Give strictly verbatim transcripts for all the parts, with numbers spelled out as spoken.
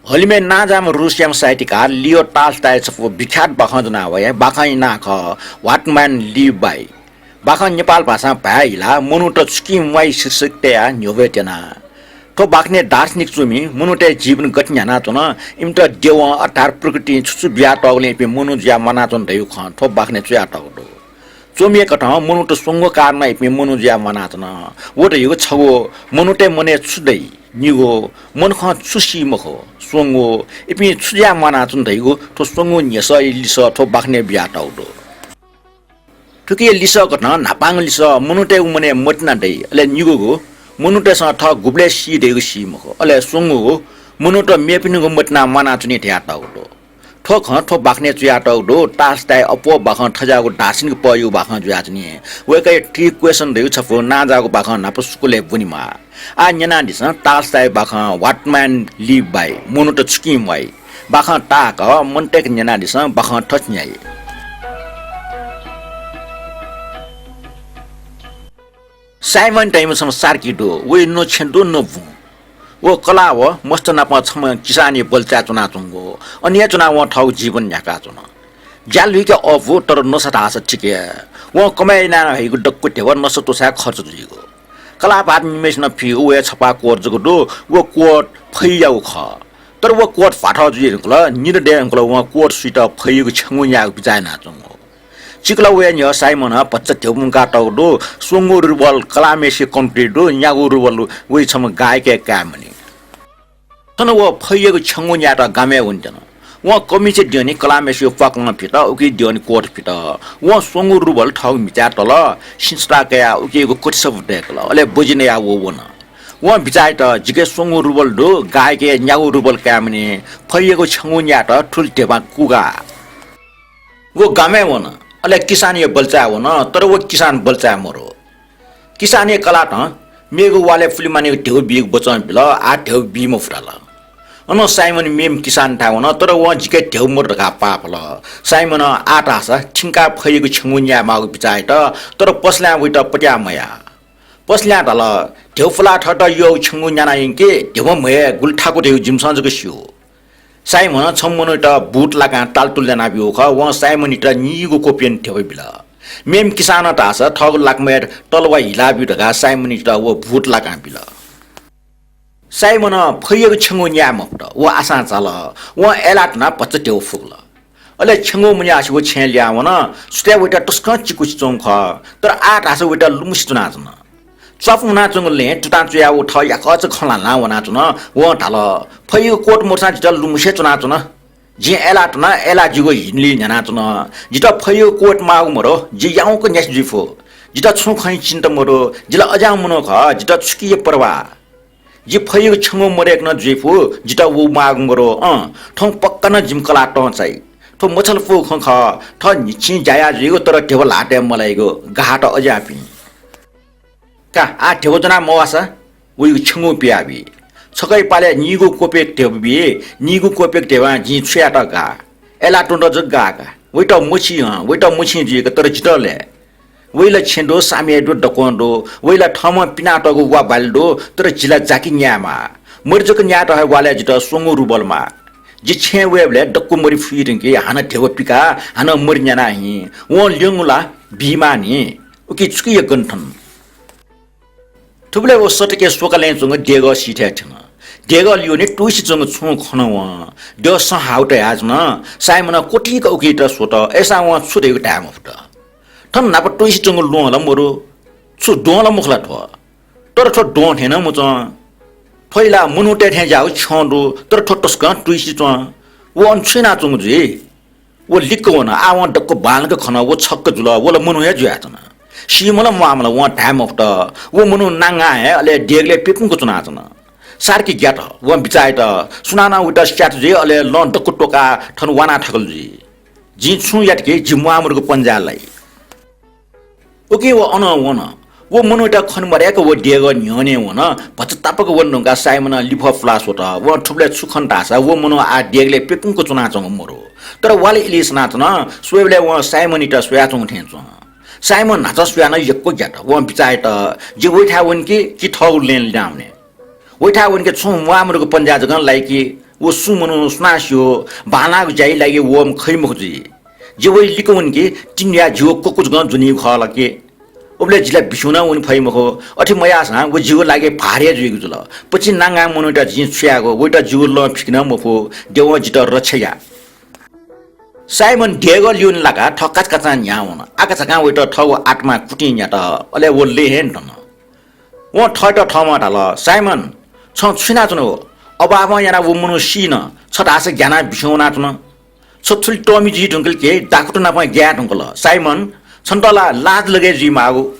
हलिमय् नांजाःम्ह रुसियाम्ह साहित्यकार लियो टालस्टाय छपु विख्यात बाखं ज्वना वया। बाखं नां खः What Man Live By। बाखं नेपाल भाषां भाय् हिलाः मनूत छुकिं म्वाइ शीर्षक तयाः न्ह्यब्वये त्यना। थ्व बाखनय् दार्शनिक च्वमि मनूतय् जीवन गथे न्ह्यानाच्वन, इमित देवं अर्थात् प्रकृतिं छु छु बियातःगुलिं इपिं मनू जुयाः म्वानाच्वन धइगु खँ थ्व बाखनय् च्वयातःगु दु। च्वमिया कथं मनूत स्वंगू कारणं इपिं मनू जुयाः म्वानाच्वन। व धइगु छगू, मनूतय् मनय् छु दइ, निगू, मनुखं छु सी मखु, स्वंगू, इपिं छु जुयाः म्वानाच्वन धइगु थ्व स्वंगू न्ह्यसःया लिसः थ्व बाखनय् बियातःगु दु। थुकिया लिसः कथं न्हापांगु लिसः मनूतय्गु मनय् मतिना दइ, अले निगूगु, मनूतय्सं थः गुबलय् सी धइगु सी मखु, अले स्वंगूगु, मनूत मेपिनिगु मतिनाः म्वानाच्वनी धयातःगु दु। थ्व खँ थ्व बाखनय् च्वयातःगु दु। टालस्टाय अप्वः बाखं थज्याःगु दार्शनिक पहःयागु बाखं जुयाच्वनी। वय्कःया Three Question धइगु छपु नांजाःगु बाखं न्हापा सुकुलय् ब्वनेमाः। आः न्यनादिसँ टालस्टाय बाखं What Man Live By, मनूत छुकिं म्वाइ। बाखं ताःहाकः मनूतय्के न्यनादिसँ, बाखं थथे न्ह्याइ। साइमन धइम्ह छम्ह सार्की दु, वया न छेँ दु न बुँ। व कलाः व मस्त नाप छम्ह किसानया बल्चाय् च्वनाच्वंगु, अन हे च्वनाः वं थःगु जीवन न्ह्याकाच्वन। ज्या लुइके अःपु, तर नसा धाःसा ठीक हे। वं कमाय् यानाः हइगु दक्व ध्यबा नसा त्वःसाय् खर्च जुइगु। कलाः भाःत निम्हय्सिनं फीगु वया छपाः कोट जक दु, व कोट फैयागु खः। तर व कोट भ्वाथः जुइ धुंकल, निदँ दये धुंकल वं कोट सुइत फैयागु छेंगू न्यायेगु बिचाः यानाच्वंगु। चिकला वया न्ह्यः साइमनं भचा ध्यबा मुंकातःगु दु, स्वंगू रुबल कलाःम्हय्सिया कन्ट्री दु, न्यागू रुबल वइ छम्ह गायकया काय्मने। थन व फैयागु छेंगू न्यायेत गामय् वनेत्यन। वं कमिचे द्यःने कलाःम्हय्सिया प्वाकलं फित, उकी द्यःने कोट फित। वं स्वंगू रुबल थःगु म्हिचाय् तल, सिंचुता कयाः उकियागु कथिसप दय्कल, अले बजि नयाः व वन। वं बिचाः यात, जिके स्वंगू रुबल दु, गायकया न्यागू रुबल काय्मने, फैयागु छेंगू न्यायेत थुलि ध्यबां कुगा। व गामय् वन, अले किसानया बल्चाय् वन, तर व किसान बल्चाय् मरु। किसानया कलातं मेगु वालय् पुलेमानिगु ध्यबा बीगु वचं बिल, आः ध्यबा बी मफु धाल। अनं साइमन मेम्ह किसानथाय् वन, तर वं जिके ध्यबा मरु धकाः पाफल। साइमनं आः धाःसा थिंकाः फैयागु छेंगू न्यायेमाःगु बिचाः यात, तर पसलयां वइत पत्याः मयाः। पसलयां धाल, ध्यबा पुलाः थःत यःगु छेंगू न्याना यंके, ध्यबा म्हये गुलि थाकु धइगु जिमिसं जक स्यू। साइमनं छम्ह मनूयात बुट लाकां तालतुल यानाब्यूगु खः। वं साइमनयात नीगू कोपय् ध्यबा बिल। मेम्ह किसानं धाःसा थःगु लाकामय् तलवा हिलाब्यु धकाः साइमनयात व बुट लाकां बिल। साइमनं फैयागु छेंगू न्याये मफुत। व आशां झाल। वं अय्लाः तुनाः भचा ध्यबा फुकल। अले छेंगू मुन्याः सिगु छेँय् लिहां वन। सुथय् वइत तसकं चिकुसे च्वंगु खः, तर आः धाःसा वइत लुमुसे च्वनाच्वन। च्वापु मुनाच्वंगु लँय् तुतां च्वयाः व थः याकःचा खँ ल्हानाः वनाच्वन। वं धाल, फैयागु कोट मरुसां जितः लुमुसे च्वनाच्वन। जिं अय्लाः तुनाः अय्लाः जिगु हिन्ली न्ह्यानाच्वन। जितः फैयागु कोट माःगु मरु, जि याउँक न्यासि जुइ फु। जितः छुं खँय् चिन्ता मरु, जि ला अज्याःम्ह मनू खः, जितः छुकिया परवाह। जि फैयागु छेंगू मदय्क नं जुइ फु, जितः व माःगु मरु। अँ, थौं पक्का नं जिमि कलाः तं चाइ। थ्व मछालापुगु खँ खः, थः न्हिच्छि ज्या याः जुइगु, तर ध्यबा ल्हातय् मलाइगु, गाःत अज्याःपिं। का, आः ध्यबा ज्वनाः मवाःसा वइगु छेंगू पियाबी। छकःया पालय् नीगू कोपय् ध्यबा बी, नीगू कोपय् ध्यबां जिं छु यायेत गाः? अय्लाः तुनात जक गाः का। वइत मछि हं, वइत मछिं जुइक, तर जितः लय्। वइ ला छेँ दु, सामय् दु, दक्वं दु। वइ ला थःम्हं पिनातःगु वा बाली दु, तर जि ला जाकि न्यायेमाः। मरि जक न्यायेत हे वालय् जितः स्वंगू रुबल माः। जि छेँय् वयेबलय् दक्व मरि फुइ धुंकी, हानं ध्यबा पिकाः, हानं मरि न्यानाः हिँ। वं ल्यंगु ला बीमाः नि। उकी छुकिया गन थन। थुबलय् व सतकय् स्वकालँय् च्वंगु देगः सिथय् थ्यन। देगः लिउने तुइसे च्वंगु छुं खन वं। द्यः सँ हाउ तयाच्वन। साइमनं क्वतिक उकियात स्वत, अय्सां वं छु धइगु धाये मफुत। थन न्हापा तुइसे च्वंगु ल्वहं ला मरु, छु द्वहं ला मखु ला थ्व? तर थ्व द्वहं थें नं मच्वं। थ्व ला मनूतय् थें ज्याःगु छ्यं दु, तर थ्व तसकं तुइसे च्वं। व अन छु यानाच्वंगु जुइ? व लिक्क वन। आः वं दक्व बांलाक खन। व छक्क जुल। व ला मनू हे जुयाच्वन। सीम्ह ला म्वाःम्ह ला वं धाये मफुत। व मनू नांगां हे अले देगलय् प्यपुंक च्वनाच्वन। सार्की ग्यात। वं बिचाः यात, सुनानं वइत स्यात जुइ, अले लं दक्व त्वकाः थन वाना थकल जुइ। जिं छुं यात कि जि म्वाःमदुगु पन्जाय् लाइ। उकिं व अनं वन। व मनूयात खने मदय्क व देगः न्ह्यःने वन। भचा तापाक वने धुंकाः साइमनं लिफः पुलाः स्वत। वं थुबलय् छु खन धाःसा व मनू आः देगलय् प्यपुंक च्वनाच्वंगु मरु। तर वालय् इलय् सनाच्वन। स्वयेबलय् वं साइमनयात स्वयाच्वंगु थें च्वं। साइमन न्हाचः स्वयाः नं यक्व ग्यात। वं बिचाः यात, जि वइथाय् वने कि, कि थःगु लँय् लिनावने? वइथाय् वने कि छुं म्वाःमदुगु पन्जाय् जकं लाइ कि? व सुं मनू सुनां स्यू, बांलाःगु ज्याइ लागि वःम्ह खइ मखु जुइ। जि वइ लिक्क वनी कि तिंया जिगु ककु जकं ज्वनीगु खः ला कि? उबलय् जि ला बिस्युं नं वने फइ मखु। अथे मयाःसां व जिगु लागि भार हे जुइगु जुल। पचिं नांगां मनूत जिं छु यायेगु, वइत जिगु लं फिके नं मफु। देवं जितः रक्षा या। साइमन देगः ल्यूने लाकाः थः काचाकाचां न्ह्याः वन। आकाझाकां वइत थःगु आत्मां कुतिं न्यात, अले व लय् हे दन। वं थःत थःम्हं धाल, "साइमन, छं छु यानाच्वनागु? अभावं यानाः व मनू सी नं, छ धाःसा ग्यानाः बिस्युं वनाच्वन। छ थुलि तःमि जुइ धुंकल कि दाखुँत नाप ग्याये धुंकल। साइमन, छन्त ला लाज लगे जुइमाःगु।"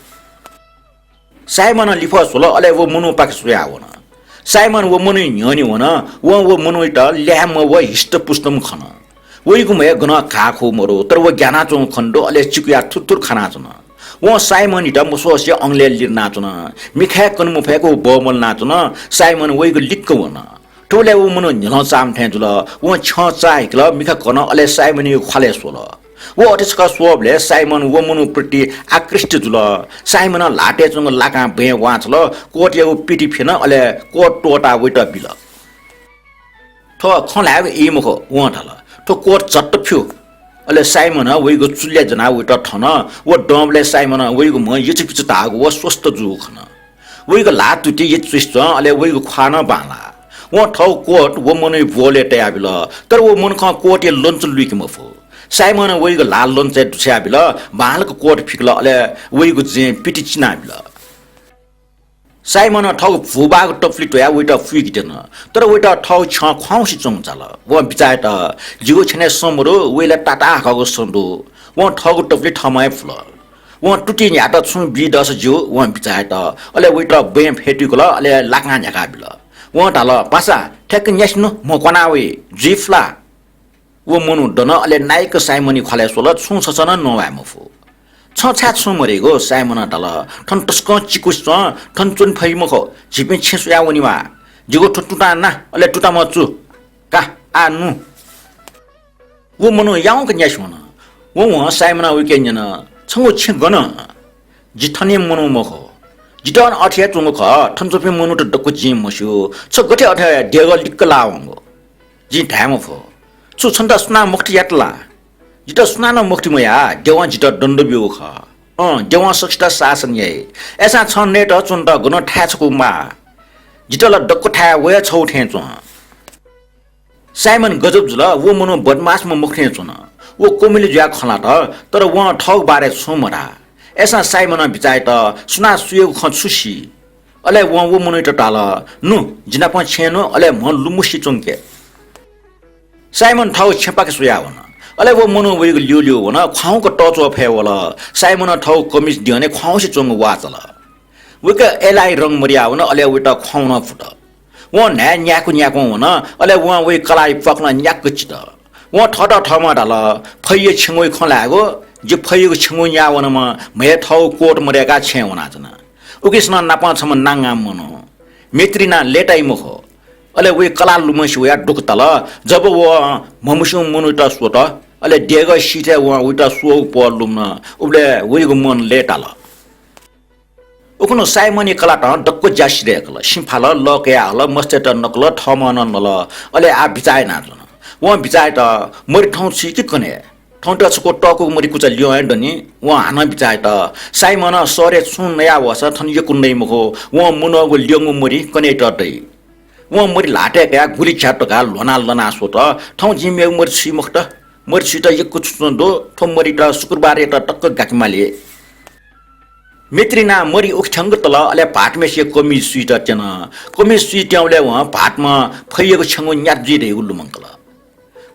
साइमनं लिफः स्वल, अले व मनूपाखे स्वयाः वन। साइमन व मनूया न्ह्यःने वन। वं व मनूयात ल्याय्म्ह व हिष्टपुष्टम्ह खन। वइगु म्हय् गनं घाःखू मदु, तर व ग्यानाच्वंगु खनेदु, अले चिकुयाः थुरथुर खानाच्वन। वं साइमनयात मस्वसे अंगलय् लिधनाच्वन। मिखाय् कने मफय्क व बमलानाच्वन। साइमन वइगु लिक्क वन। थुबलय् व मनू न्ह्यलं चाःम्ह थें जुल। वं छ्यं चाःहिकल, मिखा कन, अले साइमनया ख्वालय् स्वल। व अथे छकः स्वःबलय् साइमन व मनूप्रति आकृष्ट जुल। साइमनं ल्हातय् च्वंगु लाकां बँय् वांछ्वल, कोटयागु पिति फ्यन, अले कोट त्वःताः वइत बिल। "थ्व खँ ल्हायेगु ई मखु," वं धाल। "थ्व कोट झट्ट फ्यु।" अले साइमनं वइगु चुल्यय् ज्वनाः वइत थन। व दंबलय् साइमनं वइगु म्ह यचुपिचु धाःगु व स्वस्थ जूगु खन। वइगु ल्हाः तुति यचुसे च्वं, अले वइगु ख्वाः नं बांलाः। वं थःगु कोट व मनूया ब्वलय् तयाबिल, तर व मनुखं कोटया लँचु लुइके मफु। साइमनं वइगु ल्हाः लँचुय् दुछ्वयाबिल, बांलाक कोट फिकल, अले वइगु जँय् पिति चिनाबिल। साइमनं थःगु भूभाःगु टपुलि त्वयाः वइत पुइके त्यन, तर वइत थःगु छ्यं ख्वाउँसे च्वंगु चाल। वं बिचाः यात, "जिगु छेनय् सँ मदु, वइ ला ताताहाकःगु सँ दु।" वं थःगु टपुलि थःम्हं हे फुल। वं तुति न्ह्यात, "छुं बी दःसा ज्यू?" वं बिचाः यात। अले वइत बँय् फ्यतुइकल, अले लाकां न्ह्याकाबिल। वं धाल, "पासा, थ्याक्क न्यासि नु, म्ह क्वाना वइ, जुइ फु ला?" व मनू दन, अले नाइक साइमनया ख्वालय् स्वल, छुं छचा नं नवाये मफु। "छं छाय् छुं मदय्गु?" साइमनं धाल। "थन तसकं चिकुसे च्वं, थन च्वने फइ मखु, झीपिं छेँ स्वयाः वनेमाः। जिगु थ्व तुतां ना, अले तुताम्ह चु। का, आः नु।" व मनू याउँक न्यासि वन। वं साइमनं वइके न्यन, "छंगु छेँ गन?" "जि थनया मनू मखु। जितः नं अथे हे च्वंगु खः। थन च्वंपिं मनूत दक्व जिं मस्यू। छ गथे अथे देगः लिक्क लाः वंगु?" "जिं धाये मफु।" "छु छन्त सुनां मुक्त यात ला?" "जितः सुनानं मुक्त मयाः, देवं जितः दण्ड ब्यूगु खः। अँ, देवं सकसित शासन याइ। अय्सां छं नयेत च्वनेत गनं थाय् छकू माः। जितः ला दक्व थाय् व हे छगू थें च्वं।" साइमन गजब जुल। व मनू बदमासम्ह मखु थें च्वन। व कोमिल जुयाः खँ ल्हात, तर वं थःगु बारे छुं मधाः। अय्सां साइमनं बिचाः यात, सुनां सुयागु खँ छु सी? अले वं व मनूयात धाल, "नु, जि नाप छेँय् नु, अले म्ह लुमुसे च्वंके।" साइमन थःगु छेँपाखे स्वयाः वन। अले व मनू वइगु ल्यूल्यू वन, ख्वाउँक तःच्वः फय् वल। साइमनं थःगु कमिज द्यःने ख्वाउँसे च्वंगु वाः चाल। वइगु एलाःया रंग मदयाः वन, अले वइत ख्वाउँनं फुत। वं न्हाय् न्याक्व न्याक्वं वन, अले वं वइ कलाःया प्वाकलं न्याक्क चित। वं थःत थःम्हं धाल, "फैया छेंगूया खँ ल्हायेगु, जि फैयागु छेंगू न्याः वनाम्ह म्हय् थःगु कोट मदय्काः छेँय् वनाच्वना। उकिसनं नापं छम्ह नांगाम्ह मनू। मित्रिनां लय्ताइ मखु।" अले वइ कलाः लुमंसे वयाः दुःख ताल। जब व म्हमस्यूम्ह मनूयात स्वत, अले देगः सीथें वं वइत स्वःगु पहः लुमन। उबलय् वइगु मन लय्ताल। उखुन्हु साइमनया कलातं दक्व ज्या सिधय्कल। सिँ फाल, लः कयाहल, मस्तय्त नकल, थःम्हं नं नल। अले आः बिचाः यानाच्वन। वं बिचाः यात, "मरि थौं छु कि कन्हय्? थौंत छकू तःकूगु मरि कुचा ल्यं हे दनि।" वं हानं बिचाः यात। साइमनं शहरय् छुं नया वःसा थन यक्व नइ मखु। वं मुनःगु ल्यंगु मरि कन्हय्त दइ। वं मरि ल्हातय् कयाः गुलि झ्यात धकाः ल्ह्वनाः लनाः स्वत। "थौं जिं मेगु मरि छुइ मखुत। मरि छुइत यक्व छुं छुं दु। थ्व मरित शुक्रबारयात तक्क गाके माली।" मित्रिनां मरि उखे थ्यंक तल, अले भाःतम्हेसिया कमिज सुइत त्यन। कमिज सुइ त्यंबलय् वं भाःतम्हं फैयागु छेंगू न्यात जुइ धइगु लुमंकल।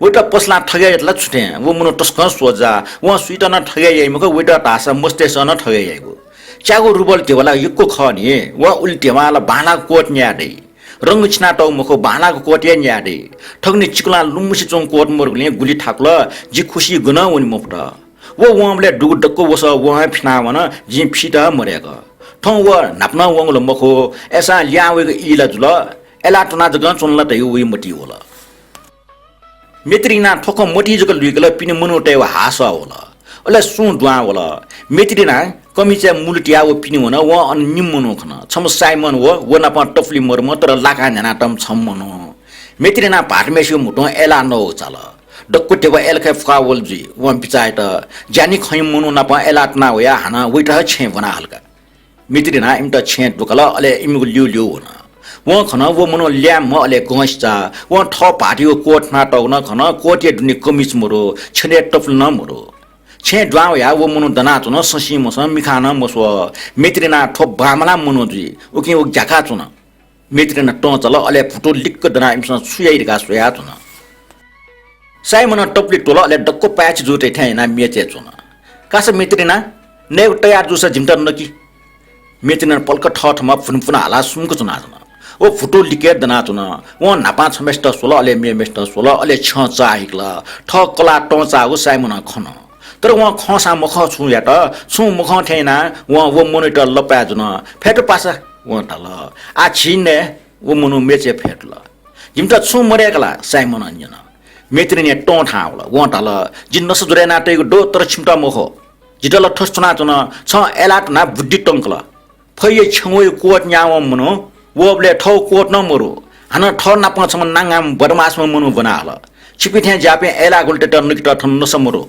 वइत पसलां थगय् यात ला छु थें, व मनू तसकं सोझा, वं सुइत नं थगय् याइ मखु, वइत धाःसा मस्तय्सं नं थगय् याइगु। च्यागू रुबल ध्यबा ला यक्व खः नि, वं उलि ध्यबां ला बांलाःगु कोट न्याये दइ। रंग छिनातःगु मखु, बांलाःगु कोट हे न्याये दइ। थगुने चिकुलां लुमुसे च्वंगु कोट मदुगुलिं गुलि थाकुल, जि खुसिइ गनं वने मफुत। व वंबलय् दुगु दक्व वसः वं हे फिनावन, जिं फीत हे मदय्क। थौं व न्हापा नं वंगु ला मखु, अय्सां लिहां वइगु ई ला जुल, अय्लाः त्वना जकं च्वन ला धइगु वइ मतिइ वल। मित्रिनां थ्व खँ मतिइ जक लुइकल, पिने मनूतय्गु हाःसः वल। अले सुं दुहां वल। मित्रिनां कमिजय् मुलु तियाः व पिने वन। वं अन निम्ह मनू खन। छम्ह साइमन व, व नाप टपुलि मदुम्ह तर लाकां न्ह्यानातःम्ह छम्ह मनू। मित्रिना भाःतम्हेसिगु म्हुतुं अय्लाः नवाः चाल। दक्व ध्यबा अय्लाखय् फुकाः वल जुइ। वं बिचाः यात, ज्यानि खंम्ह मनू नाप अय्लाः तुना वयाः हानं वइत हे छेँय् ब्वना हल का। मित्रिना इमित छेँय् दुकल, अले इमिगु ल्यूल्यू वन। वं खन व मनू ल्याय्म्ह अले गंसिचा। वं थः भाःतयागु कोट थुनातःगु नं खन। कोटया दुने कमिज मरु, छ्यनय् टपली नं मरु। छेँय् दुहां वयाः व मनू दनाच्वन, संसिं मसं, मिखां नं मस्वः। मित्रिना थ्व बांमलाःम्ह मनू जुइ, उकिं व ग्याकाच्वन। मित्रिना तं चाल, अले भुतू लिक्क दनाः इमिसं छु याइ धकाः स्वयाच्वन। साइमनं टपली त्वल, अले दक्व पाय्छि जूतय् थें यानाः मेचय् च्वन। कासा मित्रिना, नयेगु तयार जूसा जिमित नकि। मित्रिना पलख थःथम्हं भुनभुन हालाः सुम्क च्वनाच्वन। व भुतू लिक्क दनाच्वन। वं न्हापां छम्हेसित स्वल, अले मेम्हेसित स्वल, अले छ्यं चाःहिकल। थः कलाः तं चाःगु साइमनं खन। तर वं खंसां मखं छुं यात, छुं मखं थें यानाः वं व मनूयात लपाय् जुन। फ्यतु पासा, वं धाल। आः झी नये। व मनू मेचय् फ्यतुल। जिमित छुं मदय्‌का ला? साइमनं न्यन। मित्रिना तं थाहां वल। वं धाल, जि नसा ज्वर यानातयागु दु, तर छिमित मखु। जितः ला थथे च्वनाच्वन, छं अय्लाः तुनाः बुद्धि तंकल। फैया छ्यंगूया कोट न्यावंम्ह मनू वःबलय् थःगु कोट नं मरु। हानं थः नापं छम्ह नांगाम्ह बदमासम्ह मनू ब्वना हल। छिपिं थें ज्याःपिं अय्लाः गुलुतय्त नकेत थन नसा मरु।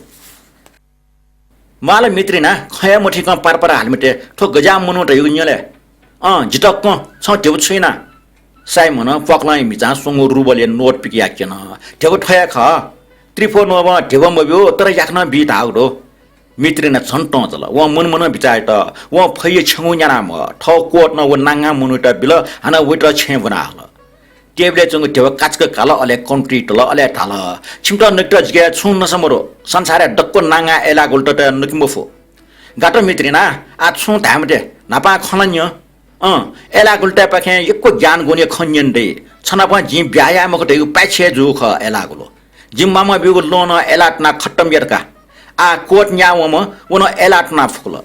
माल मित्रिना, खँ हे मथुइकं पारपार हाले मते, थ्व गज्याःम्ह मनू धयागु न्यँ ले। अँ, जितः कं, छं ध्यबा छु याना? साइमनं प्वाकलंया म्हिचां स्वंगू रुबलया नोट पिकयाः क्यन। ध्यबा थ्व हे खः। त्रिफोनोभं ध्यबा मब्यू, तर याकनं बी धाःगु दु। मित्रिना झन तं चाल। वं मनमनं बिचाः यात। वं फैया छ्यंगू न्यानाः मः। थःगु कोट नं व नांगाम्ह मनूयात बिल, हानं वइत छेँय् ब्वना हल। टेबलय् च्वंगु ध्यबा काचाक्क काल, अले कन्ट्री तल, अले धाल, छिमित नकेत जिके छुं नसा मरु। संसारय् दक्व नांगाः अय्लाः गुलुतय्त नके मफु। गात मित्रिना, आः छुं धाये मते, न्हापां खँ ला न्यँ। अँ, अय्लाः गुलुतय्‌पाखें यक्व ज्ञान गुणया खँ न्यने दइ। छ नाप जिं ब्याहा याये मखु धइगु पाय्छि हे जूगु खः अय्लाः गुलु। जिमि मामा ब्यूगु लं नं अय्लाः तुनाः खतम यात का। आः कोट न्यावंम्ह व नं अय्लाः तुना फुकल।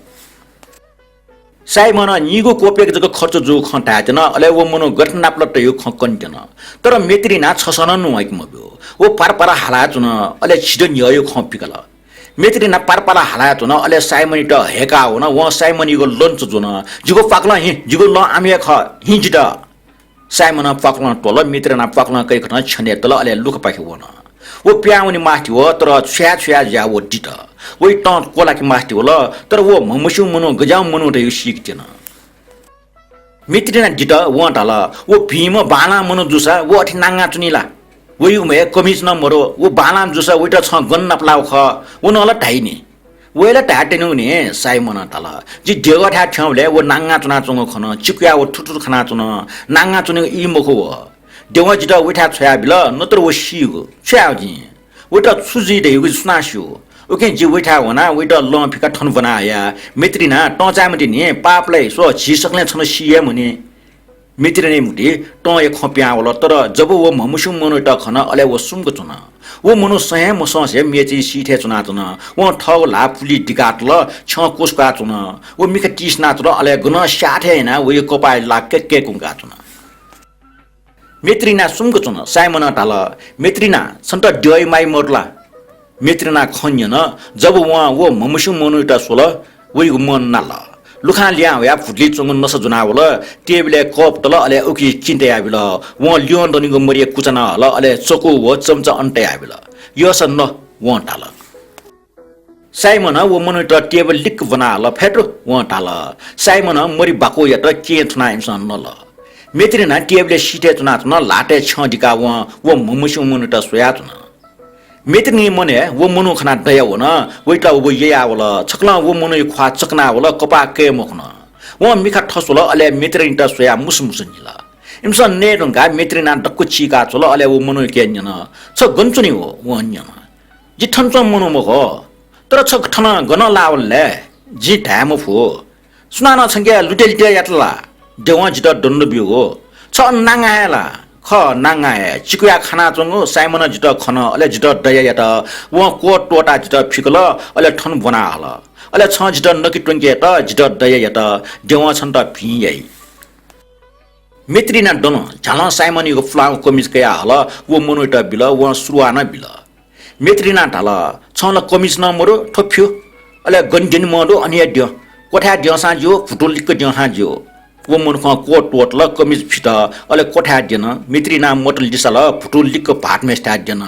साइमनं नीगू कोपेक जक खर्च जूगु खँ धायेत्यन, अले व मनू गथे नापलात धइगु खँ कनेत्यन। तर मित्रिनां छसः नं नुहाइके मब्यू। व पारपार हालाच्वन, अले झिदँ न्ह्यःयागु खँ पिकल। मित्रिनां पारपार हालाच्वन, अले साइमनयात हय्‌काः वन। वं साइमनयागु लँच ज्वन। जिगु प्वाकलं हिँ, जिगु लं आमि हे खः, हिँ जितः। साइमनं प्वाकलं त्वल, मित्रिनां प्वाकलं कयाकथं छ्यनय् तल, अले लुखापाखे वन। व पिहां वने मास्ति वः, तर छुया छुया जुयाः व दित। वया तं क्वलाके मास्ति वल, तर व म्हमस्यूम्ह मनू गज्याःम्ह मनू धइगु सीके त्यन। मित्रिनां दित, वं धाल, व भिंम्ह बांलाःम्ह मनू जूसा व अथे नांगाच्वनी ला? वयागु म्हय् कमिज नं मरु, व बांलाःम्ह जूसा वयात छं गन नापलाःगु खः, व नं ला धाइ नि। वया ला धाये त्यनागु नि, साइमनं धाल। जि देगःथाय् थ्यंबलय् व नांगाच्वनाच्वंगु खन, चिकुयाः व थुथुथु खनाच्वन, नांगाच्वनेगु ई मखु व। देवं जितः वयाथाय् छ्वयाबिल, नत्र व सीगु। छु याये जिं? वयात छु जुइ धइगु सुनां स्यू? उकिं जि वयाथाय् वनाः वयात लं फिकाः थन ब्वना हया। मित्रिनां तं चाये मते नि, पाप लाइ, स्व, झी सकलें छन्हु सी हे मनि। मित्रिनाया म्हुतुइ तंया खँ पिहां वल, तर जब व म्हमस्यूम्ह मनूयात खन, अले व सुम्क च्वन। व मनू सँ हे मसंसे मेचय् सी थें च्वनाच्वन। वं थःगु ल्हाः पुलिइ दिकातल, छ्यं क्वसुकाच्वन। व मिखा तिसिनाच्वन, अले गनं स्याः थें यानाः वया कपाःया ला कय्‌कय् कुंकाच्वन। मित्रिना सुम्क च्वन। साइमनं धाल, मित्रिना, छन्त द्यःया माया मदु ला? मित्रिनां खँ न्यन। जब वं व म्हमस्यूम्ह मनूयात स्वल, वयागु मन नाल। लुखां लिहां वयाः भुतुलिइ च्वंगु नसा ज्वनाः वल। टेबलय् कप तल, अले उकी चिं तयाबिल। वं ल्यं दनिगु मरिया कुचा नं हल, अले चकु व चम्चा अन तयाबिल। यःसा न, वं धाल। साइमनं व मनूयात टेबल लिक्क ब्वना हल। फ्यतु, वं धाल। साइमनं मरि बाकु यात, केहेँ थुनाः इमिसं नल। मित्रिना टेबलय् सी थें च्वनाच्वन, ल्हातय् छ्यं दिकाः वं व म्हमस्यूम्ह मनूयात स्वयाच्वन। मित्रिनाया मनय् व मनू खनाः दया वन, वयात व ययावल। छकलं व मनूया ख्वाः चकनावल, कपाः कये मखुन। वं मिखा थस्वल, अले मित्रिनायात स्वयाः मुसुमुसु निल। इमिसं नये धुंकाः मित्रिनां दक्व चीकाच्वल, अले व मनूयाके न्यन, छ गन च्वनी हो? वं न्यन। जि थन च्वंम्ह मनू मखु, तर छ थन गनं लाः वल ले? जिं धाये मफु। सुनानं छंके लुटे लिटे यात ला? देवं जितः दण्ड ब्यूगु। छ अन नांगा हे ला? खः, नांगा हे। चिकुयाः खानाच्वंगु साइमनं जितः खन, अले जितः दया यात। वं कोट त्वःताः जितः फिकल, अले थन ब्वना हल। अले छं जितः नके त्वंकेत जितः दया यात। देवं छन्त भिं याइ। मित्रिना दन। झ्यालं साइमनयागु पुलांगु कमिज कयाः हल, व मनूयात बिल, वं सुरुवाः नं बिल। मित्रिनां धाल, छं ला कमिज नं मदु, थ्व फ्यु। अले गन द्यने मदु, अन हे द्यँ। क्वथाय् द्यंसां ज्यू, भुतुलिक्क द्यंसां ज्यू। व मनुखं कोट त्वःतल, कमिज फित, अले क्वथाय् द्यन। मित्रिनां मत लिसाल, भुतू लिक्क भाःतम्हेसिथाय् द्यन।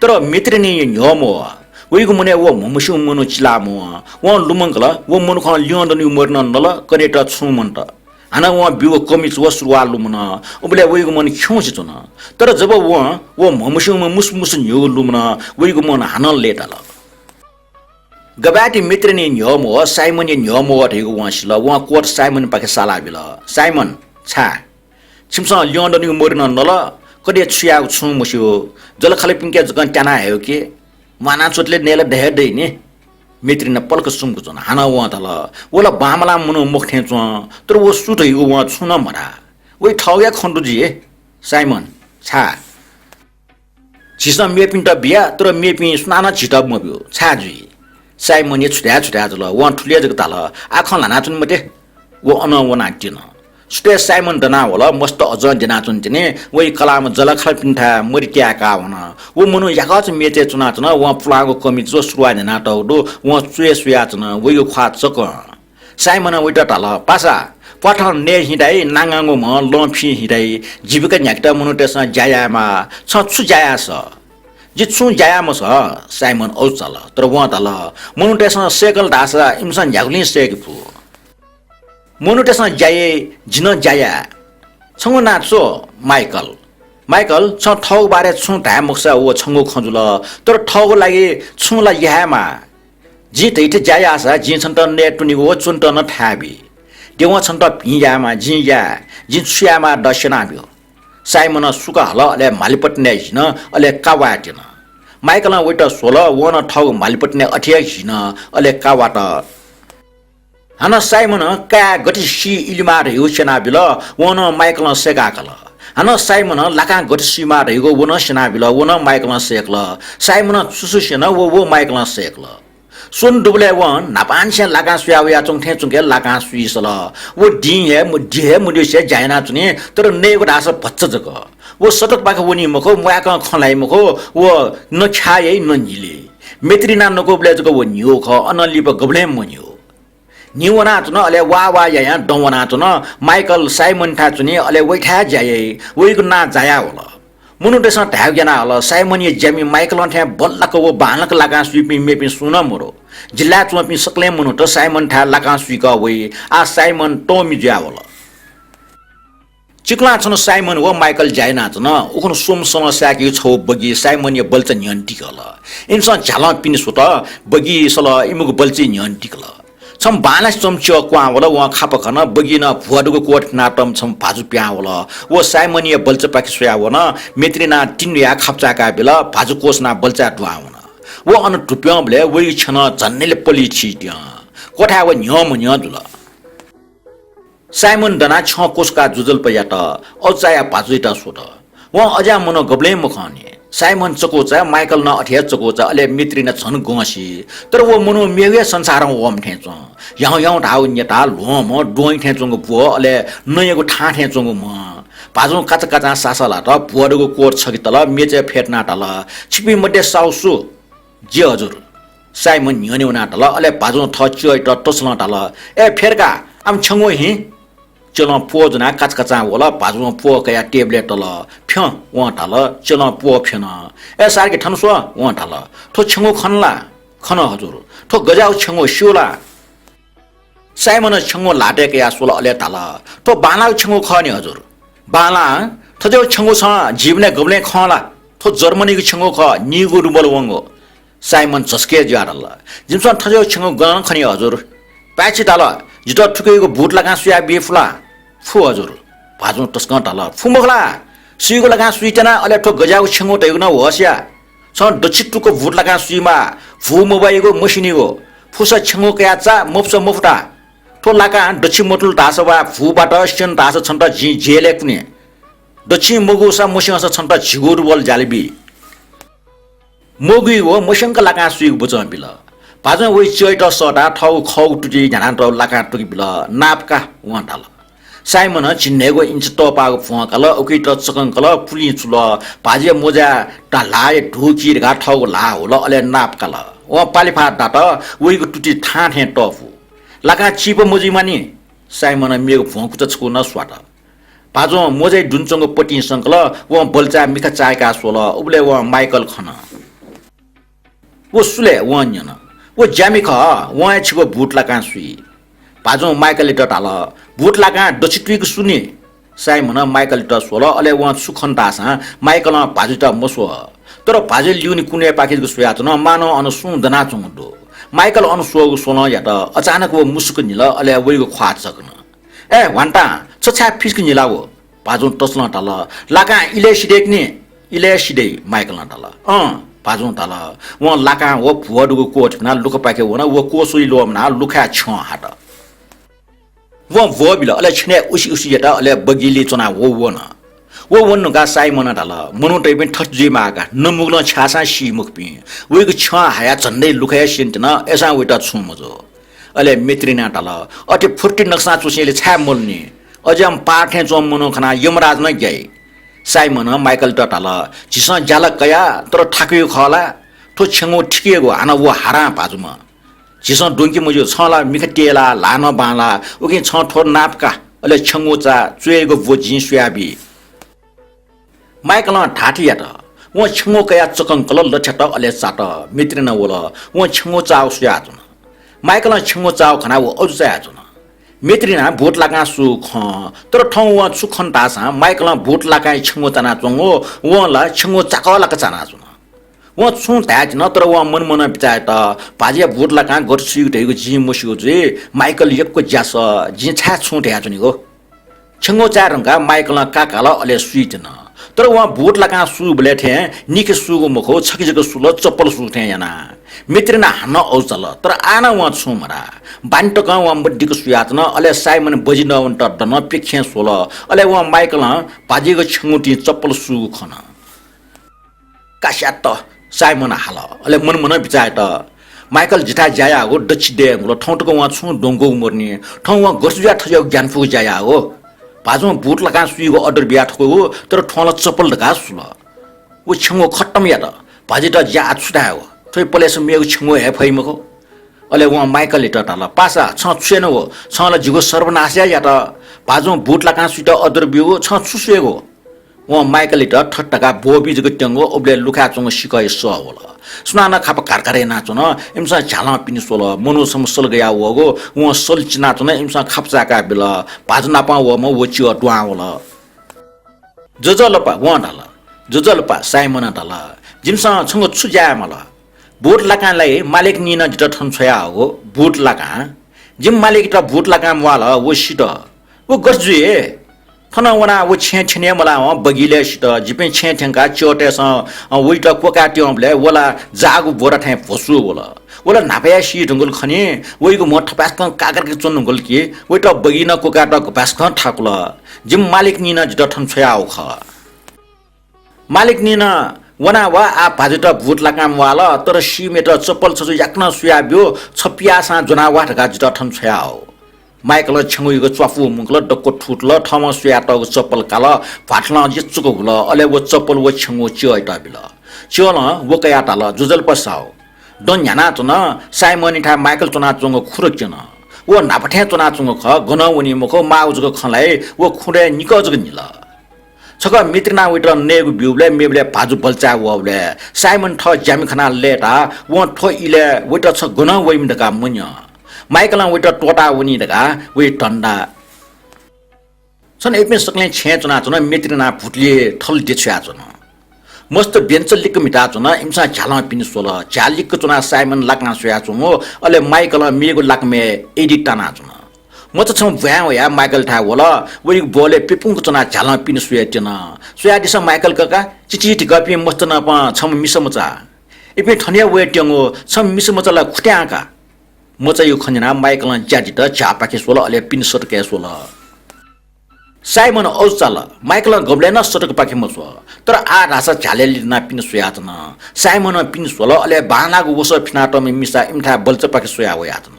तर मित्रिनीया न्ह्यः मवः। वइगु मनय् व म्हमस्यूं मनू चिलाः मवं। वं लुमंकल, व मनुखं ल्यं दनिगु मरि नं नल, कनेत छुं मन्त। हानं वं ब्यूगु कमिज व सुरुवाल लुमन। उबलय् वइगु मन खिउँसे च्वन। तर जब वं व म्हमस्यूम्ह मुसुमुसु न्ह्यःगु लुमन, वइगु मन हानं लय्ताल। गबाय्ति मित्रिनी न्ह्यः मवः, साइमनया न्ह्यः मवः धइगु वं सिल। वं कोट साइमनपाखे सालाः बिल, "साइमन, छाय्? छिमिसं ल्यं दनिगु मरि नं नल, कनेत छु यायेगु छुं मस्यू। जःलाखःलापिन्के जकं त्याना हयेगु कि, म्वानाच्वंतले नये ला दये दइ नि।" मित्रिना पलख सुम्क च्वन। हानं वं धाल, "व ला बांमलाःम्ह मनू मखु थें च्वं, तर व सु धइगु वं छुं नं मधाः। वइ थःगु हे खँ दु जुइ। साइमन, छाय्?" "झीसं मेपिन्त बिया, तर मेपिं सुनानं झीत मब्यू, छाय् जुइ?" साइमनया छु धाये छु धाये जुल। वं थुलि हे जक धाल, "आः खँ ल्हानाच्वने मते।" व अनं वनाः द्यन। सुथय् साइमन दनाः वल, मस्त अजं द्यनाच्वन तिनि। वइ कलाःम्ह जःलाखःलापिन्थाय् मरि त्यायेकाः वन। व मनू याकःचा मेचय् च्वनाच्वन। वं पुलांगु कमिज व सुरुवाल न्ह्यानातःगु दु। वं च्वय् स्वयाच्वन, वइगु ख्वाः चकं। साइमनं वइत धाल, "पासा, प्वाथं नये हिं धाइ, नांगांगु म्हं लं फि हिं धाइ, जीविका न्ह्याकेत मनूतय्सं ज्या यायेमाः। छं छु ज्या याये सः?" "जि छुं ज्या याये मसः।" साइमन अजू चाल, तर वं धाल, "मनूतय्सं सय्कल धाःसा इमिसं न्ह्यागुलिं सय्के फु। मनूतय्सं ज्या याइ, जि नं ज्या याये। छंगु नां छु?" "माइकल।" "माइकल, छं थःगु बारे छुं धाये मखुसा व छंगु खँ जुल, तर थःगु लागि छुं ला याये हे माः। जिं धइथें ज्या याःसा जिं छन्त नये त्वनेगु व च्वनेत नं थाय् बी। देवं छन्त भिं यायेमाः, जिं याये, जिं छु यायेमाः द स्यनाब्यु।" साइमनं सुका हल, अले म्हालिपट्टिनय् हिन, अले का वाये त्यन। माइकलं वइत स्वल, वं नं थःगु म्हालिपट्टिनय् अथे हे हिन, अले का वात। हानं साइमनं काय् गथे सी इलिमाः धइगु स्यनाबिल, वं नं माइकलं सय्काकल। हानं साइमनं लाकां गथे सीमाः धइगु व नं स्यनाबिल, व नं माइकलं सय्कल। साइमनं छु छु स्यन, व व माइकलं सय्कल। स्वन्हु दुबलय् वं न्हापांनिसें लाकां सुया वयाच्वंगु थें च्वंके लाकां सुइसल। व दिं हे मु-, दि हे मुद्युसे ज्या यानाच्वनी, तर नयेगु धाःसा भचा जक। व सडकपाखे वनी मखु, म्वाय्कं खँ ल्हाइ मखु, व न ख्याः याइ न न्हिली। मेत्रिना नकूबलय् जक व न्ह्यू खः, अनं लिपा गबलें मन्ह्यू। न्हि वनाच्वन, अले वाः वाः यायां दँ वनाच्वन। माइकल साइमनथाय् च्वनी, अले वइथाय् ज्या याइ। वइगु नां जाया वल। मनूतय्सं धायेगु याना हल, साइमनया ज्यामि माइकलं थें बल्लाक व बांलाक लाकां सुइपिं मेपिं सुं नं मदु। जिल्लाय् च्वंपिं सकलें मनूत साइमनथाय् लाकां सुइकः वइ। आः साइमन तःमि जुयावल। चिकुलां छन्हु साइमन व माइकल ज्या यानाच्वन। उखुन्हु स्वम्ह स्वम्हं साय्केगु छगू बगी साइमनया बल्चा न्ह्यःने तिकल। इमिसं झ्यालं पिने स्वत, बगी सल, इमिगु बल्चाय् न्ह्यःने तिकल। छम्ह बांलासे च्वंम्ह च्यः क्वहां वल, वं खापा खन, बगिं नं भुवा दुगु कोट पिनातःम्ह छम्ह भाजु पिहां वल। व साइमनया बल्चापाखे स्वयाः वन, मेत्रिनां तिन ल्हुयाः खापा चाय्काबिल, भाजु क्वछुनाः बल्चाय् दुहां वन। व अन दुप्यंबलय् वइगु छ्यं नं झन्नेले पलिथी द्यं। क्वथाय् व न्ह्यः मन्ह्यः जुल। साइमन दनाः छ्यं क्वछुकाः जुजल्प यात, अजू चायाः भाजुयात स्वत। वं अज्याःम्ह मनू गबलें मखंनि। साइमन चकूचा, माइकल नं अथे हे चकूचा, अले मेत्रिना झन गंसि। तर व मनू मेगु हे संसारं वःम्ह थें च्वं। ह्याउँ ह्याउँ धाःगु न्यता, ल्ह्वंम्ह, द्वहं थें च्वंगु ब्वः, अले नँयागु थां थें च्वंगु म्ह। भाजुं काचाकाचां सासः ल्हात, भुवा दुगु कोट छगि तल, मेचय् फ्यतुनाः धाल, "छिपिं मध्ये साहु सु?" "जि हजुर।" साइमन न्ह्यःने वनाः धाल, अले भाजुं थः च्यःयात तछलं धाल, "ए फ्यतुका, आम छ्यंगू हिँ।" च्यलं प्वः ज्वनाः काचाकाचां वल, भाजुं प्वः कयाः टेबलय् तल। "फ्यँ," वं धाल, च्यलं प्वः फ्यन। "ए सार्की, थन स्व," वं धाल, "थ्व छ्यंगू खन ला?" "खन हजुर।" "थ्व गज्याःगु छ्यंगू स्यू ला?" साइमनं छ्यंगू ल्हातय् कयाः स्वल, अले धाल, "थ्व बांलाःगु छ्यंगू खः नि हजुर।" "बांलाः? थज्याःगु छ्यंगू छं जीवनय् गबलें खं ला? थ्व जर्मनीगु छ्यंगू खः, नीगू रुबल वंगु।" साइमन झसकय् जुयाः धाल, "जिमिसं थज्याःगु छ्यंगू गनं खनी हजुर?" "पाय्छि धाल, जितः थुकियागु बुट लाकां सुयाबी फु ला?" "फु हजुर।" भाजुं तसकं धाल, "फु मखु ला? सुइगु लाकां सुइत्यना, अले थ्व गज्याःगु छ्यंगू धइगु नं होश या। छं दच्छि तुक्क बुट लाकां सुइमाः, भू मब्वाइगु, मसिनिगु। फुसा छ्यंगू कयाः चा, मफुसा मफुता। थ्व लाकां दच्छि मतुल धाःसा वा भू बात, स्यन धाःसा छन्त जिं जेलय् कुने। दच्छि मगूसा मस्यंसा छन्त झिगू रुबल ज्यालि बी।" मगुइगु मस्यंक लाकां सुइगु बचं बिल। भाजुं वइ च्यःयात सःताः थःगु खःगु तुति न्ह्यानातःगु लाकां तुकि बिल। "नाप का," वं धाल। साइमनं झिंन्हय्गू इन्च तःपाःगु भ्वं काल, उकियात चकंकल, पुलिं चुल। भाजुया मोजाय् ल्हाःया धू की धकाः थःगु ल्हाः हुल, अले नाप काल। वं पालिफाः दात, वइगु तुति थां थें तःपु। "लाकां चिपा मजुइमानि?" साइमनं मेगु भ्वंकुचा छकू नं स्वात। भाजुं मोजय् दुने च्वंगु पतिं संकल, वं बल्चाय् मिखा चाय्‌काः स्वल। उबलय् वं माइकल खन। व सु ले? वं न्यन। व ज्यामि खः, वं हे छिगु बुट लाकां सुइ। भाजुं माइकलयात धाल, बुट लाकां दछि तुइक सु नि? साइमनं माइकलयात स्वल, अले वं छु खन धाःसां माइकलं भाजुयात मस्वः। तर भाजुया ल्यूने कुन्हय्‌पाखे जक स्वयाच्वन, मानं अन सुं दनाच्वंगु दु। माइकल अन स्वःगु स्वलं यात। अचानक व मुसुक न्हिल, अले वइगु ख्वाः चकन। ए ह्वान्तां, छ छाय् फिस्क न्हिला व? भाजुं तसलं धाल, लाकां इलय् सिधय्‌कि नि। इलय् सिधइ, माइकलं धाल। अँ, भाजुं धाल। वं लाकां व भ्वदुगु क्वःछिपना लुखापाखे वन, व क्वसुइ ल्वःमनाः लुखाय् छ्यं हात। वं भ्वबिल, अले छेनय् उसि उसि यात, अले बगिलय् च्वनाः व वन। व वन धुंकाः साइमनं धाल, मनूतय्‌पिं थथे जुइमाः का, नमुगलं छ्याःसां सी मखुपिं। वइगु छ्यं हायाः झन्डै लुखाय् स्यनेत्यन, अय्‌सां वइत छुं मजू। अले मित्रिनां धाल, अथे फुर्ति नकसां च्वसेंलि छाय् मलुनि? अज्याःम्ह पाहाड थें च्वंम्ह मनू खनाः यमराज नं ग्याइ। साइमनं माइकलयात धाल, झीसं ज्याला कया, तर थाकुइगु खः ला? थ्व छेंगू थिकेगु, हानं व हारां भाजुम्ह। झीसं द्वंके मज्यू, छं ला मिखा तेला, ल्हाः नं बांला, उकिं छं थ्व नाप का, अले छेंगू चा च्वयेगु ब्व जिं स्वयाबी। माइकलं धाःथें यात। वं छेंगू कयाः चकंकल, लथ्यात, अले चात। मित्रिना वल। वं छेंगू चाःगु स्वयाच्वन। माइकलं छेंगू चाःगु खनाः व अजू चायाच्वन। मित्रिनां बुट लाकां सूगु खं, तर थौं वं छु खन धाःसां माइकलं बुट लाकां हे छेंगू चानाच्वंगु, वं ला छेंगू चाकःलाक चानाच्वन। वं छुं धायेत्यन, तर वं मनमनं बिचाः यात, भाजुया बुट लाकां गथे सुइगु धइगु जिं मस्यू जुइ, माइकल यक्व ज्यासः, जिं छाय् छुं धयाच्वनेगु? छेंगू चाये धुंकाः माइकलं काकाल, अले सुइत्यन। तर वं बुट लाकां सूबलय् थें निखे सूगु मखु, छखे जक सुल, चप्पल सू थें यानाः। मित्रिना हानं अजू चाल, तर आः नं वं छुं मधाः। बान्हि तकं वं मदिक्क सुयाच्वन, अले साइमन बजि नवनेत दन, प्यखें स्वल। अले वं माइकलं भाजुयागु छेंगूतिं चप्पल सूगु खन। कास्यात, साइमनं हाल। अले मनमनं बिचाः यात, माइकल जिथाय् ज्या याःगु दच्छि दय् धुंकल, थौं तक वं छुं द्वंकूगु मदुनि। थौं वं गथे जुयाः थज्याःगु ग्यानापुगु ज्या याःगु? भाजुं बुट लाकां सुइगु अर्डर बिया थकूगु, तर थ्वं ला चप्पल धकाः सुल। व छेंगू खतम यात। भाजुयात ज्या आः छु धायेगु? थ्व पलेसा मेगु छेंगू हये फइ मखु। अले वं माइकलयात धाल, पासा, छं छु यानागु? छं ला जिगु सर्वनाश हे यात। भाजुं बुट लाकां सुइत अर्डर ब्यूगु, छं छु स्वयेगु? वं माइकलयात थथे धकाः ब्वःबी जक त्यंगु, उबलय् लुखाय् च्वंगु सिकःया सः वल। सुनानं खापा घारघार यानाच्वन। इमिसं झ्यालं पिने स्वल। मनू छम्ह सल गयाः वःगु, वं सल चिनाच्वन। इमिसं खापा चाय्‌का बिल। भाजु नापं वःम्ह व च्यः दुहां वल। ज्वजलपा, वं धाल। ज्वजलपा, साइमनं धाल, जिमिसं छंगु छु ज्या याये माल? बुट लाकां ला हे मालिकनीनं जितः थन छ्वयाहःगु, बुट लाकां। जिमि मालिकयात बुट लाकां म्वाल, व सित। व गथे जुइ? थन वनाः व छेँय् थ्यने मलावं बगिलय् सित। जिपिं छेँय् थ्यंकाः च्यःतय्‌सं, अ, वइत क्वकाः त्यंबलय् व ला जाःगु बोरा थें भ्वसू वल। व ला न्हापा हे सी धुंकल खनी, वइगु म्ह थपाय्‌सकं काकरके च्वने धुंकल कि वइत बगिनं क्वकायेत गपाय्‌सकं थाकुल। जिमि मालिकनीनं जितः थन छ्वयाहःगु खः। मालिकनीनं वनाः वा, आः भाजुयात बुट लाकां म्वाल, तर सीम्हय्‌त चप्पल छजु याकनं सुयाब्यु, छ पियाःसां ज्वनाः वा धकाः जितः थन छ्वयाहःगु। माइकलं छेंगूयागु च्वापू मुंकल, दक्व थुतल, थःम्हं स्वयातःगु चप्पल काल, भ्वाथलं यचुक हुल, अले व चप्पल व छेंगू च्यःयात बिल। च्यलं व कयाः धाल, ज्वजलपा साहु, दँ न्ह्यानाच्वन, साइमनयाथाय् माइकल च्वनाच्वंगु खुँदँ क्यन। व न्हापा थें च्वनाच्वंगु खः, गनं वनी मखु, माःगु जक खँ ल्हाइ, व खुँदँय् निकः जक न्हिल। छकः मित्रिनां वइत नयेगु ब्यूबलय् मेबलय् भाजु बल्चाय् वःबलय् साइमन थः ज्यामि खनाः लय्ताः वं थ्व इलय् वइत छ गनं वइमि धकाः मन्यं। माइकलं वइत त्वःताः वनी धकाः वइ धन्दा। छन्हु इपिं सकलें छेँय् च्वनाच्वन। मित्रिना भुतुलिइ थल द्यछुयाच्वन। मस्त बेन्च लिक्क म्हिताच्वन। इमिसं झ्यालं पिने स्वल। झ्याः लिक्क च्वनाः साइमन लाकां स्वयाच्वंगु, अले माइकलं मेगु लाकामय् एडी तानाच्वन। मचा छम्ह ब्वाँय् वयाः माइकलथाय् वल। वइगु बलय् पिपुंक च्वनाः झ्यालं पिने स्वयाः त्यन। स्वयादिसँ माइकल कका, चिचीधिकःपिं मस्त नाप छम्ह मिसा मचा। इपिं थन हे वयाः त्यंगु, छम्ह मिसा मचा ला खुत्यां का। मचायागु खँ न्यनाः माइकलं ज्यादित झ्याःपाखे स्वल, अले पिने सतकय् स्वल। साइमन अजू चाल। माइकलं गबलय् नं सतकपाखे मस्वः, तर आः धाःसा झ्यालय् लिधनाः पिने स्वयाच्वन। साइमनं पिने स्वल, अले बांलाःगु वसः फिनातःम्ह मिसा इमिथाय् बल्चापाखे स्वयाः वयाच्वन।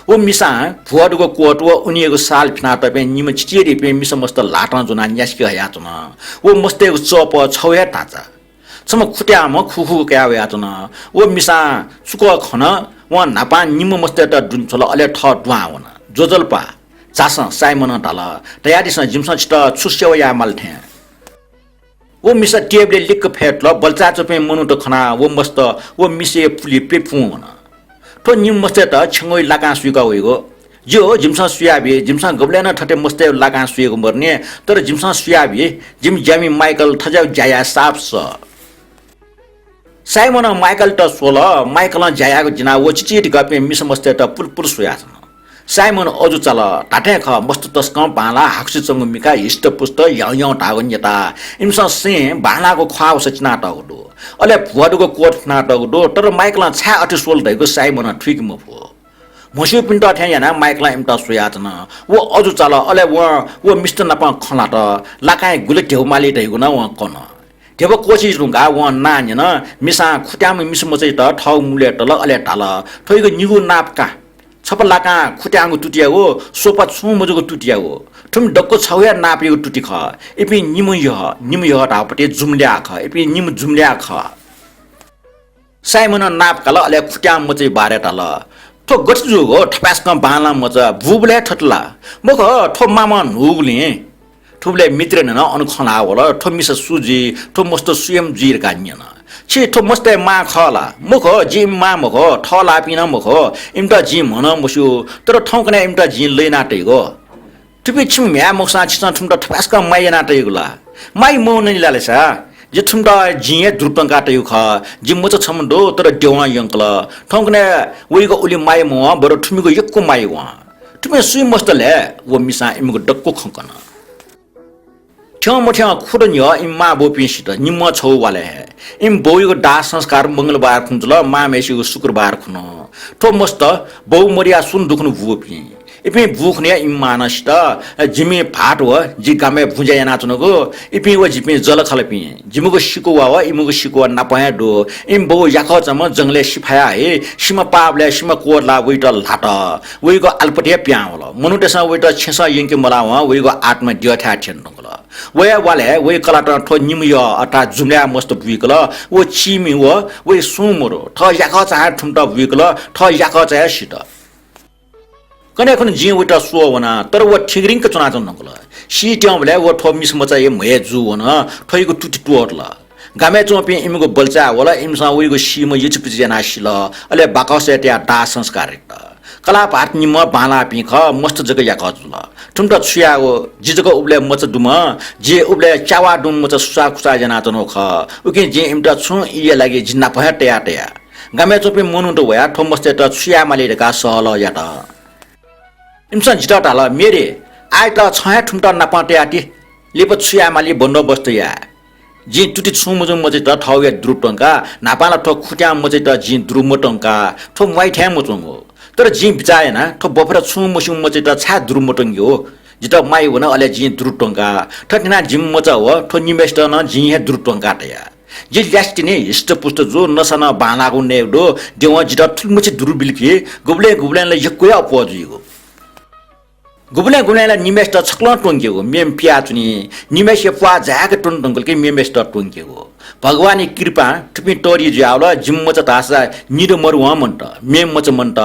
व मिसां भ्वदुगु कोट व उनियागु साल फिनातःपिं निम्ह चिचीधिकःपिं मिसा मस्त ल्हातं ज्वनाः न्यासिके हयाच्वन। व मस्तय्गु चःपः छगू हे धाँचा। छम्ह खुत्याःम्ह खुखुक कयाः वयाच्वन। व मिसां चुकः खन। वं न्हापां निम्ह मस्तय्त दुने छ्वल, अले थः दुहां वन। ज्वजलपा, झासँ, साइमनं धाल, धयादिसँ, जिमिसं छितः छु सेवा याये माल थें? व मिसा टेबलय् लिक्क फ्यतुल। बल्चाय् च्वंपिं मनूत खनाः व मस्त व मिसाया पुलिइ प्यपुं वन। थ्व निम्ह मस्तय्त छेँगुइ लाकां सुइका वइगु। ज्यू, जिमिसं सुयाबी, जिमिसं गबलय् नं थथे मस्तय् लाकां सुइगु मरुनि, तर जिमिसं सुयाबी, जिमि ज्यामि माइकल थज्याःगु ज्या याये साप सः। साइमनं माइकलयात स्वल। माइकलं ज्या याःगु जिनाः व चिचीधिकःपिं मिसा मस्तय्त पुलपुल स्वयाच्वन। साइमन अजू चाल। धात्थें खः, मस्त तसकं बांलाः, हाकुसे च्वंगु मिखा, हिष्टपुष्ट, ह्यौं ह्यौं धाःगु न्यता। इमिसं सें बांलाःगु ख्वाः वसः चिनातःगु दु। अले भुवा दुगु कोट फ्वनातःगु दु, तर माइकलं छाय् अथे स्वल धइगु साइमनं थुइके मफु। म्हस्यूपिन्त थें यानाः माइकलं इमित स्वयाच्वन। व अजू चाल, अले वं व मिस्त नाप खँ ल्हात। लाकांय् गुलि ध्यबा माली धइगु नं वं कन। ध्यबा क्वःछी धुंकाः वं नां न्यन। मिसां खुत्याःम्ह मिसा मचायात थःगु मुलय् तल, अले धाल, थ्वयागु निगू नाप का। छपा लाकां खुत्याःगु तुतियागु, स्वपा छुं मजूगु तुतियागु। थुमि दक्व छगू हे नापयागु तुति खः। इपिं निम्ह यः, निम्ह यः धाःपति जुम्ल्याः खः। इपिं निम्ह जुम्ल्याः खः। साइमनं नाप काल, अले खुत्याःम्ह मचाया बारे धाल। थ्व गथे जूगु? थपाय्सकं बांलाःम्ह मचा, बूबलय् थथे ला? मखु, थ्व मामं न्हूगुलिं। थुबलय् मित्रिनं नं अन खँ ल्हाः वल, थ्व मिसा सु जुइ, थ्व मस्त सुयाम्ह जुइ धकाः न्यन। छि थ्व मस्तय् मां खः ला? मखु, जि इमि मां मखु, थः लाःपिं नं मखु, इमित जिं म्हं नं मस्यू, तर थौंकन्हय् इमित जिं लयना तइगु। थुपिं छिमि म्ह्याय् मखुसां छिसं थुमित थपाय्सकं माया याना तइगु ला? माया मवनानि ला लसा? जि थुमित जिं हे दुरु त्वंका तइगु खः। जि मचा छम्ह दु, तर देवं यंकल। थौंकन्हय् वइगु उलि माया मवं, बरु थुमिगु यक्व माया वं। थुपिं सुया मस्त ले? व मिसां इमिगु दक्व खँ कन। थ्यंमथ्यं खुदँ न्ह्यः इमि मांबौपिं सित। निम्हं छगू वालय् हे। इमि बौयागु दाह संस्कार मंगलबार खुन्हु जुल, मांम्हय्सिगु शुक्रबार खुन्हु। थ्व मस्त बौ मदयाः स्वन्हु दुखुन्हु बूपिं। इपिं बूखुन्हुया इमि मां नं सित। जिमि भाःत व जि गामय् बुँज्या यानाच्वनागु। इपिं व जिपिं जःलाखःलापिं। जिमिगु सिक्वः व इमिगु सिक्वः नाप हे दु। इमि बौ याकःचाम्ह जंगलय् सिफायाः हे सिमा पाःबलय् सिमा क्वदलाः वयात ल्हात। वयागु आलपति हे पिहां वल। मनूतय्सं वयात छेँसं यंके मलावं वयागु आत्मा द्यःथाय् थ्यने धुंकल। वया वालय् वया कलातं थ्व निम्ह यः अर्थात् जुम्ल्याः मस्त बुइकल। व चीमि व वया सुं मदु। थः याकःचा हे थुमित बुइकल, थः याकःचा हे सित। कन्हय् खुन्हु जिं वयात स्वः वना, तर व थिंगरिंक च्वनाच्वने धुंकल। सीत्यंबलय् व थ्व मिसा मचाया म्हय् जू वन, थ्वयागु तुति त्वःतल। गामय् च्वंपिं इमिगु बल्चाय् वल, इमिसं वयागु सीम्ह यचुपिचु यानाः सिल, अले बाकसय् तयाः दाह संस्कार यात। कलाः भाःत निम्हं बांलाःपिं खः, मस्त जक याकः जुल। थुमित छु यायेगु? जि जक उबलय् मचा दुम्ह, जि उबलय् च्यावाः दुम्ह मचा सुसाः खुसाः यानाच्वनागु खः। उकिं जिं इमित छुं ईया लागि जि नाप हे तया तया। गामय् च्वंपिं मनूत वयाः थ्व मस्तय्त छु याये माली धकाः सहलह यात। इमिसं जितः धाल, मेरे, आःयात छं हे थुमित नापं तयाति। लिपा छु याये माली बन्दोबस्त या। जिं तुति छुं मजूम्ह मचायात थःगु हे दुरु त्वंका, न्हापां ला थ्व खुत्याःम्ह मचायात जिं दुरु मत्वंका, थ्व म्वाइ थें मच्वंगु। तर जिं बिचाः याना, थ्व बफुत छुं मस्यूम्ह मचायात छाय् दुरु मत्वंकेगु? जितः माया वन, अले जिं दुरु त्वंका। थथे यानाः जिमि मचा व थ्व निम्हय्सित नं जिं हे दुरु त्वंका तया। जि ल्यासे तिनि हिष्टपुष्ट जू, नसा नं बांलाःगु नयेगु दु। देवं जितः थुलिमछि दुरु बिल कि गुबलें गुबलें ला यक्व हे अप्वः जुइगु। गुबलें गुबलें ला निम्हय्सित छकलं त्वंकेगु, मेम्ह पियाच्वनी। निम्हय्सिया प्वाः जाय्क त्वने धुंकल कि मेम्हय्सित त्वंकेगु। भगवानया कृपां थुपिं तःधि जुयावल। जिमि मचा धाःसा निदँ मरुवं मन्त, मेम्ह मचा मन्त।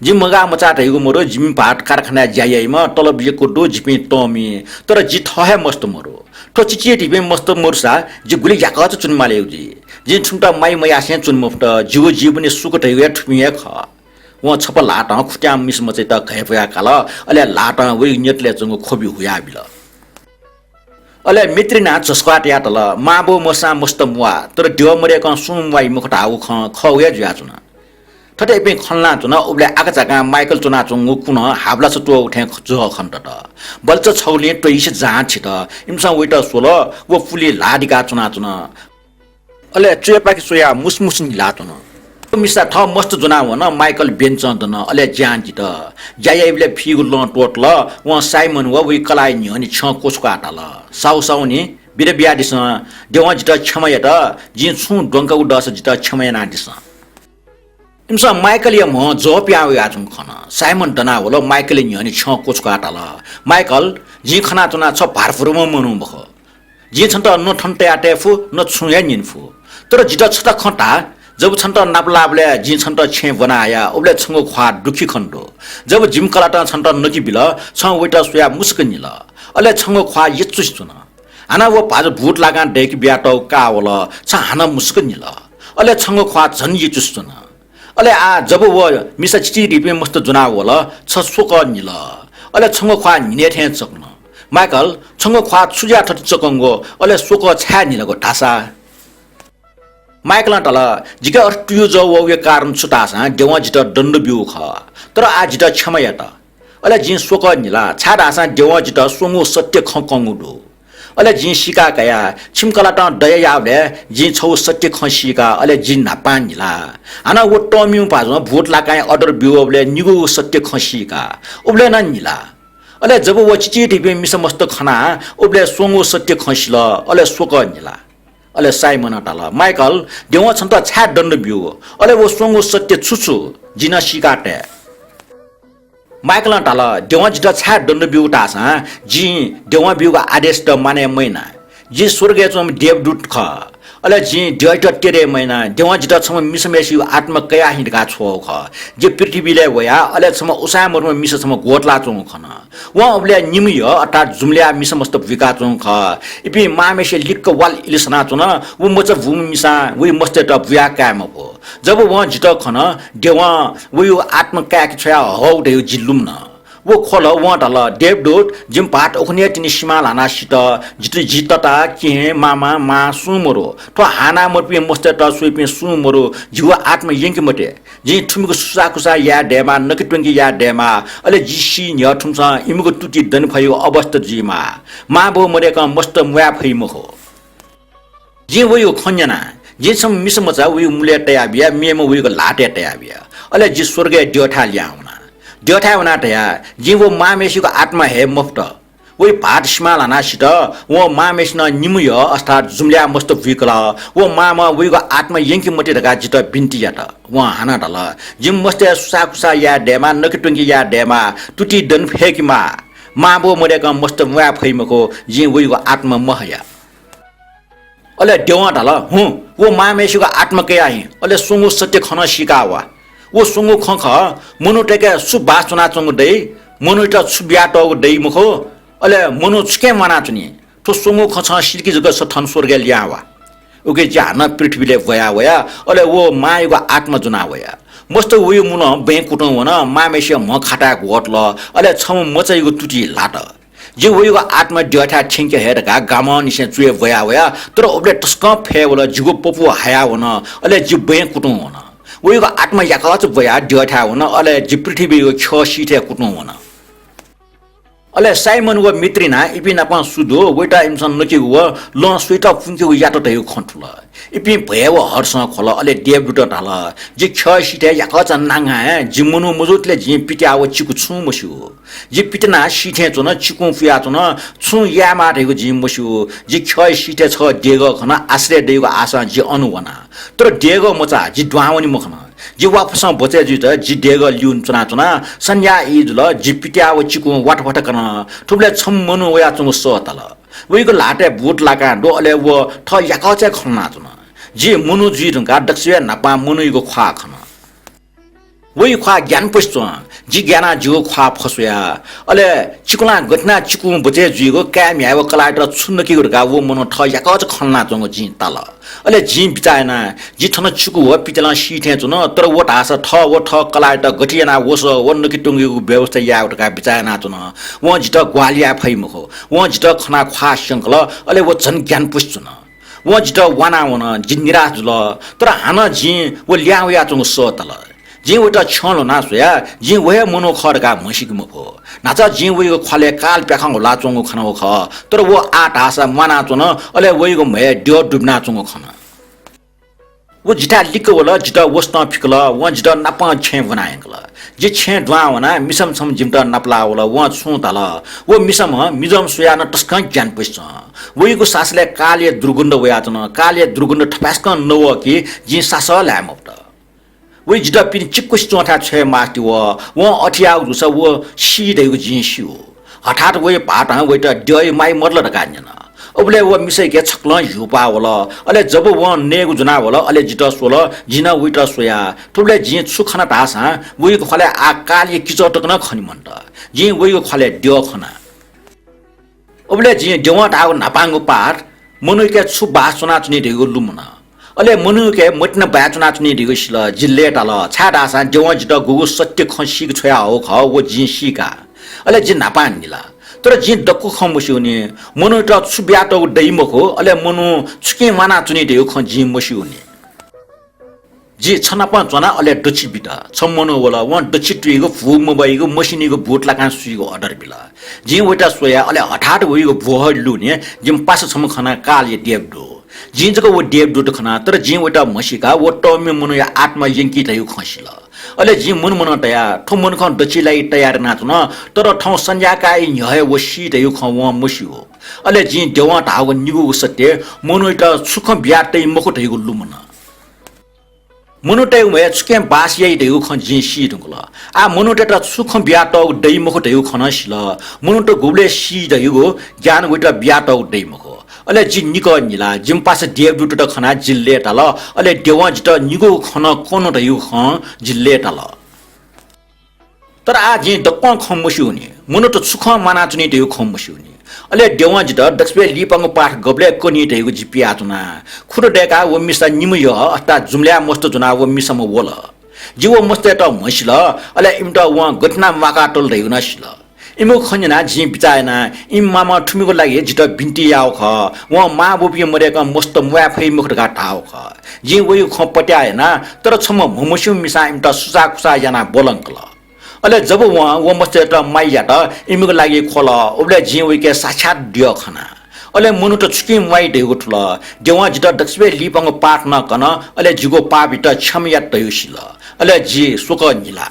जि मगाः मचाः धइगु मरु, जिमि भाःत कारखानाय् ज्या याइम्ह, तलब यक्व दु, जिपिं तःमि। तर जि थः हे मस्त मरु। थ्व चिचिधिपिं मस्त मरुसा जि गुलि याकःचा च्वने मालीगु जुइ। जिं थुमित माया मयासें च्वने मफुत। जिगु जीवनया सुख धइगु हे थुपिं हे खः। वं छपा ल्हातं खुत्याःम्ह मिसा मचायात घय्पुयाः काल, अले ल्हातं वयागु न्यतलय् च्वंगु ख्वबि हुयाबिल। अले मित्रिनां झसुकाः तयाः धाल, मांबौ मसां मस्त म्वाः, तर द्यः मदय्कं सुं म्वाइ मखु धाःगु खँ खःगु हे जुयाच्वन। थथे इपिं खँ ल्हानाच्वन, उबलय् आकाझाकां माइकल च्वनाच्वंगु कुन्हु हाब्लासा त्वःगु थें जः खनेदत। बल्चा छगुलिं त्वइसे जाहां थित। इमिसं वयात स्वल, व पुलिइ ल्हाः दिकाः च्वनाच्वन। अले च्वय्पाखे स्वयाः मुसमुस निलाच्वन। व मिसा थः मस्त ज्वनाः वन, माइकल बेन्चं दन, अले ज्यां दित। ज्या याइबलय् फीगु लं त्वःतल, वं साइमन व वया कलाःया न्ह्यःने छ्यं क्वछुकाः धाल, साउ साउ नि, बिदा बियादिसँ, देवं जितः क्षमा यात, जिं छुं द्वंकागु दःसा जितः क्षमा यानादिसँ। इमिसं माइकलया म्ह जः पिहां वयाच्वंगु खन। साइमन दनाः वल, माइकलया न्ह्यःने छ्यं क्वछुकाः धाल, माइकल, जिं खनाच्वना, छ भारपुरम्ह मनू मखु। जिं छन्त न थन तयाः तये फु, न छुं हे न्यने फु। तर जितः छता खँ धा, जब छन्त नापलाःबलय् जिं छन्त छेँय् ब्वना हया, उबलय् छंगु ख्वाः दुःखी खने दु। जब जिमि कलातं छन्त नके बिल, छं वइत स्वयाः मुसुक न्हिल। अले छंगु ख्वाः यचुसे च्वन। हानं व भाजु भूत लाकां दय्‌के बियातःगु का वल, छ हानं मुसुक न्हिल। अले छंगु ख्वाः झन यचुसे च्वन। अले आः जब व मिसा चिचीधिपिं मस्त ज्वना वल, छ स्वकः न्हिल। अले छंगु ख्वाः न्हिने थें चकन। माइकल, छंगु ख्वाः छु जुयाः थथे चकंगु, अले स्वकः छाय् न्हिलगु धाःसा? माइकलं धाल, जिके अथे तुयु जः वःगुया कारण छु धाःसां देवं जितः दण्ड ब्यूगु खः, तर आः जितः क्षमा यात। अले जिं स्वकः न्हिला, छाय्‌धाःसां देवं जितः स्वंगू सत्य खँ कंगु दु। अले जिं सीका कया, छिमि कलातं दया याःबलय् जिं छगू सत्य खँ सीका, अले जिं न्हापां न्हिला। हानं व तःमिगु भाजुं भूत लाकां order ब्यूबलय् निगूगु सत्य खँ सीका, उबलय् नं न्हिला। अले जब व चिचीधिपिं मिसा मस्त खना, उबलय् स्वंगू सत्य खँ सिल, अले स्वकः न्हिला। अले साइमनं धाल, माइकल, देवं छन्त छाय् दण्ड ब्यूगु? अले व स्वंगू सत्य छु छु, जिं नं सीका तये। माइकलं धाल, देवं जितः छाय् दण्ड ब्यूगु धाःसां जिं देवं ब्यूगु आदेशत मानय् मयाना। जि स्वर्गय् च्वंम्ह देवदूत खः। अले जिं द्यःयात तेरे मयाना, देवं जितः छम्ह मिसाम्हय्‌सिगु आत्मा कयाः हिँ धकाः छ्वःगु खः। जि पृथ्वीलय् वया, अले छम्ह उसाँय् मदुम्ह मिसा छम्ह ग्वतलाच्वंगु खन। वं उबलय् निम्ह यः, अर्थात् जुमल्याः मिसा मस्त बुइकाच्वंगु खः। इपिं मांम्हय्‌सिया लिक्क वाल इलि सनाच्वन। व मचा बूम्ह मिसां वइ मस्तय्‌त बुयाः काये मफु। जब वं जितः खन, देवं वइगु आत्मा काय्‌के छ्वया हःगु धयागु जि लुमन। व ख्वल, वं धाल, देवदूत, जिमि भाःत उखुन्हु हे तिनि सिमां ल्हानाः सित। जितः जि तता, किहें, मामा, मां सुं मरु। थ्व हानाः मदुपिं मस्तय्‌त स्वइपिं सुं मरु। जिगु आत्मा यंके मते। जिं थुमिगु सुसाःकुसाः याये दयेमाः, नकेत्वंके याये दयेमाः। अले जि सी न्ह्यः थुमिसं इमिगु तुति दने फइगु अवस्था जुइमाः। मांबौ मदय्‌कं मस्त म्वाये फइ मखु। जिं वइगु खँ न्यना। जिं छम्ह मिसा मचा वइगु मुलय् तयाबिया, मेम्ह वइगु ल्हातय् तयाबिया। अले जि स्वर्गय् द्यःथाय् लिहां वना। द्यःथाय् वनाः धया, जिं व मांम्हय्‌सिगु आत्मा हये मफुत। वइ भाःत सिमां ल्हानाः सित। वं मांम्हय्‌सिनं निम्ह यः, अर्थात् जुमल्याः मस्त बुइकल। व मांम्हं वइगु आत्मा यंके मते धकाः जितः बिन्ति यात। वं हानं धाल, जिमि मस्तय् सुसाःकुसाः याये दयेमाः, नकेत्वंके याये दयेमाः, तुति दने फय्‌केमाः। मांबौ मदय्‌कं मस्त म्वाये फइ मखु, जिं वइगु आत्मा महया। अले देवं धाल, हुँ, व मांम्हय्‌सिगु आत्मा कयाः हिँ, अले स्वंगू सत्य खँ नं सीका वा। व स्वंगू खँ खः, मनूतय्‌के सु बास च्वनाच्वंगु दइ, मनूयात छु बियातःगु दइ मखु, अले मनू छुकिं म्वानाच्वनी। थ्व स्वंगू खँ छं सीके जक छ थन स्वर्गय् लिहां वा। उकिं जि हानं पृथ्वीलय् ब्वया वया, अले व मांयागु आत्मा ज्वना वया। मस्त वइगु मुलं बँय् कुतुं वन, मांम्हय्‌सिया म्ह खाताय् ग्वतल, अले छम्ह मचायागु तुति ल्हात। जि वइगु आत्मा द्यःथाय् थ्यंके हये धकाः गामंनिसें च्वय् ब्वया वया, तर उबलय् तसकं फय् वल, जिगु पपू हाया वन, अले जि बँय् कुतुं वन। वइगु आत्मा याकःचा ब्वयाः द्यःथाय् वन, अले जि पृथ्वीयागु ख्यः सीथय् कुतुं वन। अले साइमन व मित्रिना इपिं नाप सु दु, वइत इमिसं नकेगु व लं स्वइत पुंकेगु यात धयागु खँ थुल। इपिं भय व हर्षं ख्वल, अले देवदूतं धाल, जि ख्यः सीथय् याकःचा नांघां हे, जि मनू मजूतले जिं पित्याः व चिकु छुं मस्यू। जि पितिनाः सी थें च्वन, चिकुं पुयाच्वन, छुं यायेमाः धयागु जिं मस्यू। जि ख्यः सीथय् छगः देगः खन, आश्रय दइगु आशां जि अन वना। तर देगः मचाः, जि दुहां वने मखन। जि वापसं बचय् जुइत जि देगः लिउने च्वनाच्वना। सन्ध्या ई जुल, जि पित्याः व चिकुं वात वात कन। थुबलय् छम्ह मनू वयाच्वंगु सः ताल। वइगु ल्हातय् भूत लाकां दु, अले व थः याकःचाय् खँ ल्हानाच्वन। जि मनू जुइ धुंकाः दक्वसिबय् न्हापां मनूयागु ख्वाः खन। वइ ख्वाः ग्यानापुसे च्वं। जि ग्यानाः जिगु ख्वाः फस्वया। अले चिकुलां गथे यानाः चिकुं बचय् जुइगु, काय् म्ह्याय् व कलाःयात छु नकेगु धकाः व मनू थः याकःचा खँ ल्हानाच्वंगु जिं ताल। अले जिं बिचाः याना, जि थन चिकु व पितलं सी थें च्वन, तर व धाःसा थः व थः कलाःयात गथे यानाः वसः व नकेत्वंकेगु व्यवस्था यायेगु धकाः बिचाः यानाच्वन। वं जितः ग्वाहालि याये फइ मखु। वं जितः खनाः ख्वाः स्यंकल, अले व झन ग्यानापुसे च्वन। वं जितः वाना वन, जि निराश जुल। तर हानं जिं व लिहां वयाच्वंगु सः ताल। जिं वइत छ्यं ल्ह्वनाः स्वया, जिं व हे मनू खः धकाः म्हसीके मफु। न्हाचः जिं वइगु ख्वालय् काल प्याखं हुलाच्वंगु खनागु खः, तर व आः धाःसा म्वानाच्वन, अले वइगु म्हय् द्यः दुबिनाच्वंगु खन। व जिथाय् लिक्क वल, जितः वसतं फिकल, वं जितः नापं छेँय् ब्वना यंकल। जि छेँय् दुहां वना, मिसाम्ह छम्ह जिमित नापलाः वल, वं छुं धाल। व मिसाम्ह मिजंम्ह स्वयाः नं तसकं ग्यानापुसे च्वं। वइगु सासलय् कालया दुर्गन्ध वयाच्वन। कालया दुर्गन्ध थपाय्‌सकं नवः कि जिं सासः ल्हाये मफुत। वइ जितः पिने चिक्कुसे च्वंथाय् छ्वये मास्ति वः। वं अथे याःगु जूसा व सी धइगु जिं स्यू। हठात वइ भाःतं वइत द्यःया माइ मदल धकाः न्यन। उबलय् व मिसायाके छकलं ह्यूपाः वल। अले जब वं नयेगु ज्वनाः वल, अले जितः स्वल, जिं नं वइत स्वया। थुबलय् जिं छु खना धाःसां वइगु ख्वालय् आः कालया किचः तक नं खने मन्त। जिं वइगु ख्वालय् द्यः खना। उबलय् जिं द्यवं धाःगु न्हापांगु पाठ मनूयाके छु बास च्वनाच्वनी धइगु लुमन। अले मनूयाके मतिना बाय् च्वनाच्वनी धइगु सिल। जि लय्ताल, छाय्धाःसा द्यवं जितः गुगु सत्य खँ सीके छ्वयाहःगु खः, व जिं सीका। अले जि न्हापां न्हिला। तर जिं दक्व खँ मस्यूनि। मनूयात छु बियातःगु दइ मखु, अले मनू छुकिं म्वानाच्वनी धइगु खँ जिं मस्यूनि। जि छ नाप च्वना, अले दच्छि बित। छम्ह मनू वल, वं दच्छि तुइगु, भू मबइगु, मसिनिगु भूत लाकां सुइगु order बिल। जिं वइत स्वया, अले हठात वइगु भ्वहः लुने जिमि पासा छम्ह खना, कालया देवदूत। जिं जक व देवदूत खना, तर जिं वइत म्हसीका, व तःमि मनूया आत्मा यंकी धइगु खँ सिल। अले जिं मुनमुनं तया, थ्व मनुखं दच्छि लाइ तयार यानाच्वन, तर थौं सन्ध्याकाःया न्ह्यः हे व सी धइगु खँ वं मस्यू। अले जिं द्यवं धाःगु निगूगु सत्य मनूयात छु खँ बिया तइ मखु धइगु लुमन। मनूतय् म्ह्वय् छुकिं बास याइ धइगु खँ जिं सी धुंकल। आः मनूतय्त छु खँ बियातःगु दइ मखु धइगु खँ नं सिल। मनूत गुबलय् सी धइगु ज्ञान वइत बियातःगु दइ मखु। अले जि निकः न्हिला। जिमि पासा देवदूतत खनाः जि लय्ताल। अले द्यवं जितः निगूगु खँ नं कन धइगु खँ जि लय्ताल। तर आः जिं दक्वं खँ मस्यूनि। मनूत छु खँ म्वानाच्वनी धइगु खँ मस्यूनि। अले द्यवं जितः दक्वसिबय् लिपांगु पाठ गबलय् कनी धइगु जि पियाच्वना। खुदँ दय्काः व मिसा निम्ह यः अथवा जुम्ल्याः मस्त ज्वनाः व मिसाम्ह वल। जिं व मस्तय्त म्हसिल, अले इमित वं गथे यानाः म्वाकातल धइगु नं सिल। इमिगु खँ न्यनाः जिं बिचाः याना, इमि मामं थुमिगु लागि जितः बिन्ति याःगु खः। वं मांबौपिं मदय्कं मस्त म्वाये फइ मखु धकाः धाःगु खः। जिं वइगु खँ पत्याः याना, तर छम्ह म्हमस्यूम्ह मिसां इमित सुसाःकुसाः यानाः ब्वलंकल। अले जब वं व मस्तय्त माया यात, इमिगु लागि ख्वल, उबलय् जिं वइके साक्षात द्यः खना। अले मनूत छुकिं म्वाइ धइगु थुल। द्यवं जितः दक्वसिबय् लिपांगु पाठ नं कन, अले जिगु पापयात क्षमा यात धइगु सिल। अले जि स्वकः न्हिला।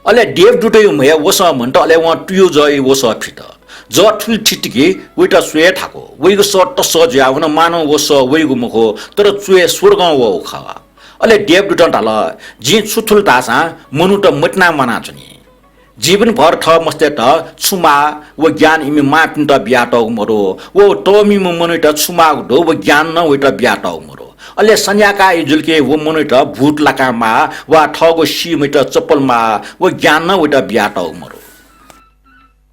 अले देवदूतया म्ह्वय् वसः मन्त, अले वं तुयु जःया वसः फित। जः थुलि थित कि वइत स्वये थाकु। वइगु सः तसः जुयावन, मानं व सः वइगु मखु, तर च्वय् स्वर्गं वःगु खः। अले देवदूतं धाल, जिं छु थुल धाःसां मनूत मतिना म्वानाच्वनी। जीवनभर थः मस्तय्त छु माः व ज्ञान इमि मांपिन्त बियातःगु मदु। व तःमिम्ह मनूयात छु माःगु दु व ज्ञान नं वइत बियातःगु मदु। अले सन्ध्याकाः जुल कि व मनूयात भूत लाकां माः वा थःगु सीम्हयात चप्पल माः व ज्ञान नं वइत बियातःगु मदु।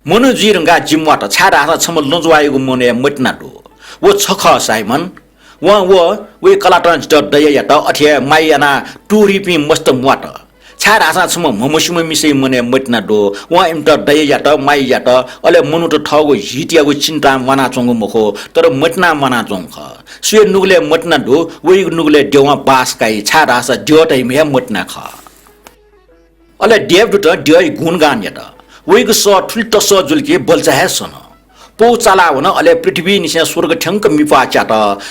मनू जुइ धुंकाः जि म्वात, छाय्धाःसा छम्ह लँजुवाइगु मनूया मतिना दु। व छ खः, साइमन। वं व, वइ कलातं जितः दया यात, अथे हे माया यानाः तुरिपिं मस्त म्वात। छाय्धाःसा छम्ह म्हमस्यूम्ह मिसाया मनय् मतिना दु। वं इमित दया यात, माया यात, अले मनूत थःगु हितयागु चिन्तां म्वानाच्वंगु मखु, तर मतिनां म्वानाच्वंगु खः। सुया नुगलय् मतिना दु, वइगु नुगलय् द्यवं बास काइ, छाय्धाःसा द्यः धइम्ह हे मतिना खः। अले देवदूतं द्यःया गुणगान यात। वइगु सः थुलि तसः जुल कि बल्चा हे सन। पौ चालाः वन, अले पृथ्वीनिसें स्वर्ग थ्यंक मिप्वाः च्यात।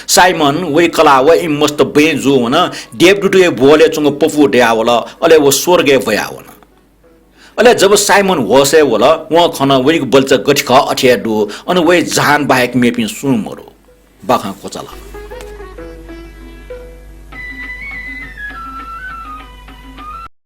साइमन, वइ कलाः व इमि मस्त बँय् जूवन। देवदूतया ब्वहलय् च्वंगु पपू दयावल, अले व स्वर्गय् ब्वयावन। अले जब साइमन होशय् वल, वं खन वइगु बल्चा गथे खः अथे हे दु, अन वइ जहान बाहेक मेपिं सुं मदु। बाखं क्वचाल।